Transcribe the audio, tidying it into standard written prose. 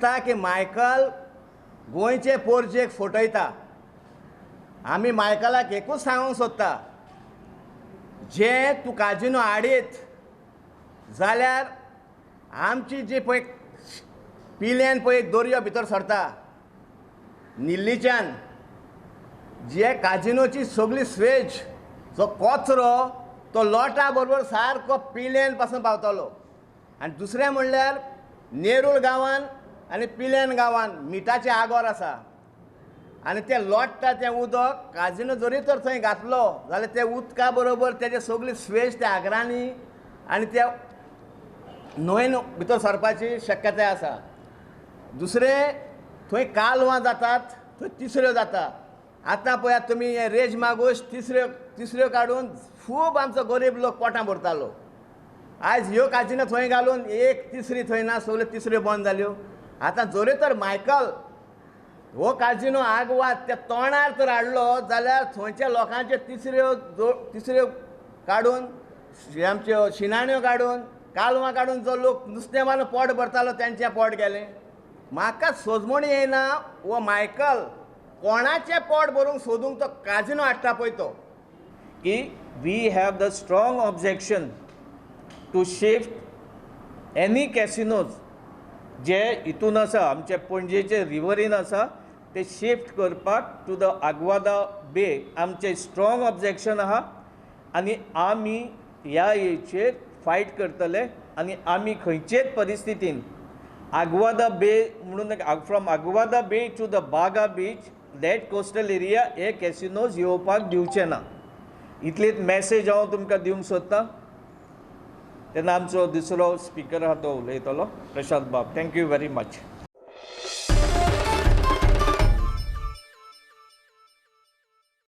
की मायकल गोंयचे पोरजेक फटयता. आमी मायकलाक एकूच सांगूंक सोदता, जे तूं काजिनो हाडीत जाल्यार आमची जी पळय पिल्यान पळय दर्यो भितर सरता निल्लीच्यान, जे काजिनोची सगळी स्वेज जो कचरो तो लोटा बरोबर सारको पिल्यान पासून पावतलो. आनी दुसरें म्हणल्यार नेरूल गांवान आनी पिल्यान गांवान मिठाचें आगोर आसा आनी तें लोट्टा तें उदक काजिनो जरी तर थंय घातलो जाल्यार तें उदका बरोबर तेजे सगळी स्वेज त्या आगरांनी आनी त्या न्हंयन भितर सरपाची शक्यताय आसा. दुसरें थंय कालवां जातात, थंय तिसऱ्यो जाता. आतां पळयात तुमी हे रेज मागूश तिसऱ्यो तिसऱ्यो काडून खूब आमचो गरीब लोक पोटां भरतालो. आयज ह्यो काजिनो थंय घालून एक तिसरी थंय ना, सगल्यो तिसऱ्यो बंद जाल्यो. आतां जरी तर मायकल हो काजिनो आगवाद त्या तोंडार तर हाडलो जाल्यार थंयच्या लोकांच्यो तिसऱ्यो तिसऱ्यो काडून आमच्यो शिनाण्यो काडून कालवां काडून जो लोक नुस्तें मारून पोट भरतालो तेंचें पोट गेलें. म्हाका सोजमणी येयना हो मायकल कोणाचें पोट भरूंक सोदूंक तो काजिनो हाडटा पळय तो. की we have the strong objection to shift any casinos जे हितून आसा, आमचे पणजेचे रिवरीन आसा, ते शिफ्ट करपाक टू the Aguada बे आमचें स्ट्रॉंग ऑब्जेक्शन आहा. आनी आमी ह्या हेचेर फायट करतले आनी आमी खंयचेच परिस्थितीन आगवादा बे म्हणून from Aguada Bay to the Baga beach that coastal area हे कॅसिनोज येवपाक दिवचे ना. इतलीच मॅसेज हांव तुमकां दिवंक सोदतां. तेन्ना आमचो दुसरो स्पिकर आहा तो उलयतलो, प्रशांत बाब. Thank you very much.